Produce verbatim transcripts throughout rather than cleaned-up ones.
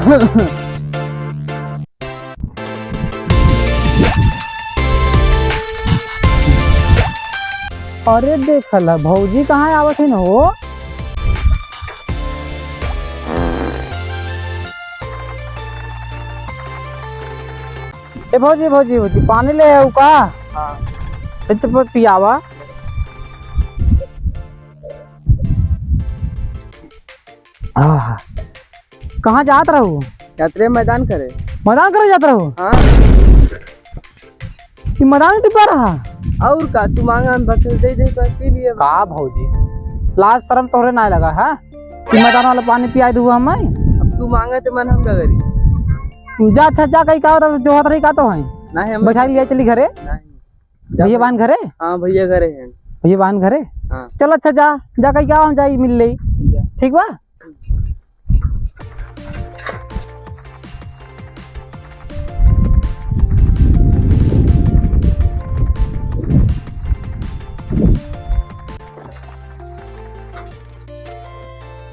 अरे देखला, भौजी कहाँ आवत है न हो? ए भौजी, भौजी, भौजी, पानी ले आऊ का? हाँ। इतने पर पियावा। आह, कहाँ जात रहू? जात रहे मैदान करे। मैदान करे जात रहू? हाँ। ई मैदान टिपा रहा? और का, तू मांगा, हम बकरी दे दे, तो पी लिए। का भौजी, लाज शरम तोहरे ना लगा, हाँ? ई मैदान वाला पानी पियाई दू हमें? अब तू मांगे तो मन हम का करी? जा, अच्छा, जा, कहीं का होता, जो होत रही का तो है। नहीं, हम बैठा लिया, चली घरे। नहीं। भैया बान घरे? हाँ, भैया घरे हैं। भैया बान घरे? हाँ। चल, अच्छा, जा, जा, कहीं का, हम जाई मिल ले। जा। ठीक बा?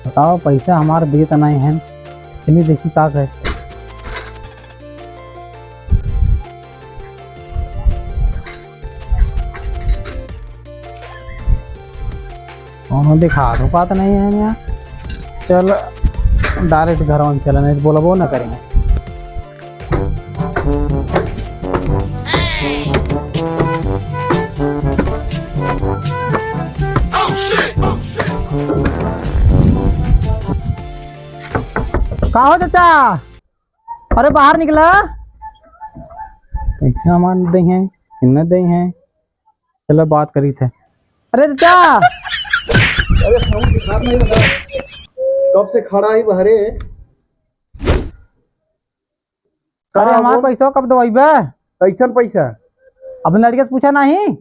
बताओ, पैसा हमार देत नहीं है, चलिए देखी का कहे। कौनो दिखा तो पात नहीं है यहाँ। चल, direct घर में चले, नहीं तो बोलबो ना करेंगे। का हो चाचा? अरे बाहर निकला। पैसा हमार दे हैं, किन्ने दे हैं? चलो बात करी थे। अरे चाचा। अरे फोन दिखात नहीं लगा। कब से खड़ा ही बहरे। अरे का हमार बोल? पैसा कब दवाइबे? कैसन पैसा? अपने लड़के से पूछा नहीं?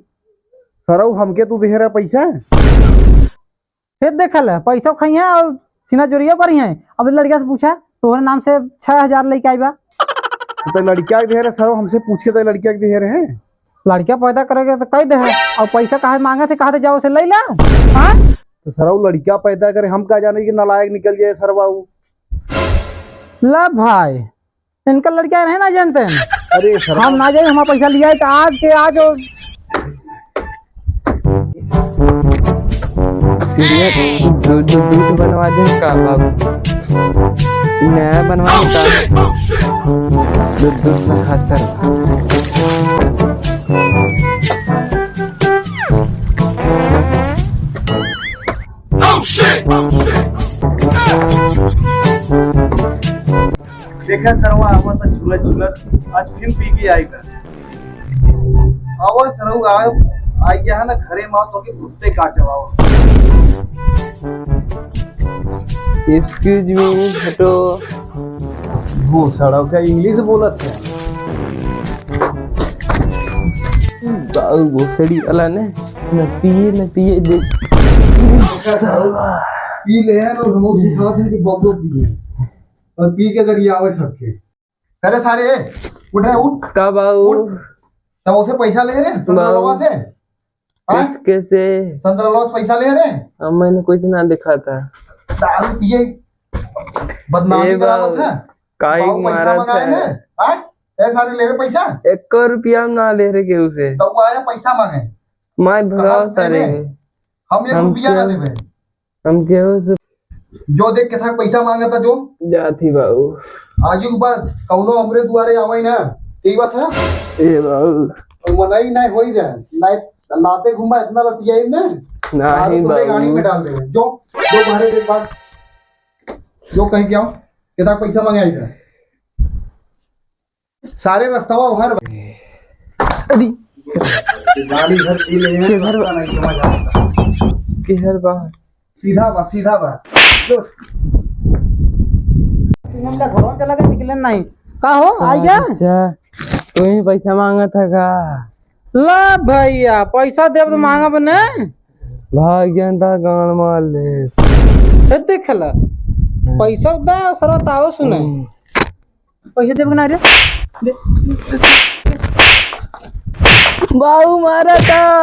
सरऊ हमके तू दे रहा पैसा? फिर देखल है, पैसा खाई है और सीना जोरिया करी है। अब लड़का से पूछा, तोहरे नाम से छह हजार लेके आई बा। तो लड़का के दे रहे सर, हमसे पूछ के तो लड़का के दे रहे हैं। लड़का पैदा करेगा तो कह दे है, और पैसा काहे मांगे थे, कहा थे जाओ से ले ला। हाँ? तो सर, वो लड़का पैदा करे, हम का जाने कि नालायक निकल जाए सर बाबू। ला भाई, इनका लड़का नहीं ना जानते हैं। अरे सर, हम ना जाए, हमारा पैसा लिया है तो आज के आज और सीरियस दूध, दूध, दूध बनवा दे का बाबू? नया बनवा दे का? दूध, दूध ना खाता। देखा सरवा, आवा त झूलत झूलत आज फिर पी के आई बा। आवा सरऊ, आ, आ गया है ना घरे में, तो के कुत्ते काटे आवा। Excuse me, हटो। वो सड़क का English बोलत है। बाऊ भोसड़ी वाला ने न पिए न पिए दे। पी ले यार, और हम लोग सिखा थे कि बबलो पिए। और पी के गरियावे सबके। अरे सारे, उठ रे, उठ। का बाऊ? उठ। तो उसे पैसा ले रहे, संतरा बाऊ। लोगों से? हाँ? किसके से? संतरा लोगों से पैसा ले रहे? अब मैंने कुछ ना देखा था। दारू पिए, बदनामी ए करावत बाऊ, है। काहे बाऊ पैसा मारत मंगाए है? हैं? हाँ? ए सारे, ले रहे पैसा? एको रुपया हम ना ले रहे केहू से। तो वो आ रहे पैसा मांगे। मार कहाँ भगाओ से सारे देबे? के। हम एक हम रुपया ना क्या देबे। हम केहू से जो देख के था पैसा मांगा था जो। जात ही बाबू। आजू के बाद कौनो हमरे दुआरे आवे ना, यही बात है। ए बाबू। तो मनाई ना होई जाए, ना लाते घुमा इतना लतियाई ने। नहीं आज तो मैं बाबू। गाड़ी में डाल दे। जो, जो बाहर एक बार, जो कहीं क्या हो, कितना पैसा मांगे आई था। सारे रस्तवा उहर बा। अरे। गाड़ी घर पी ले हैं, के घर बा? रास्ता नहीं समझ आता। के घर बा? सीधा बा, सीधा बा। दोस्त। हमला घरों चला के निकले नहीं। का हो, आई गया? अच्छा, तू ही पैसा मांगा था का? ला भैया, पैसा देब तो मांगा बने। भाग गया था गांड मार ले। ए, देख ला। पैसा दा, सरवा ताओ सुने। हम्म। पैसे देबे ना रे। दे। बाऊ मारा था।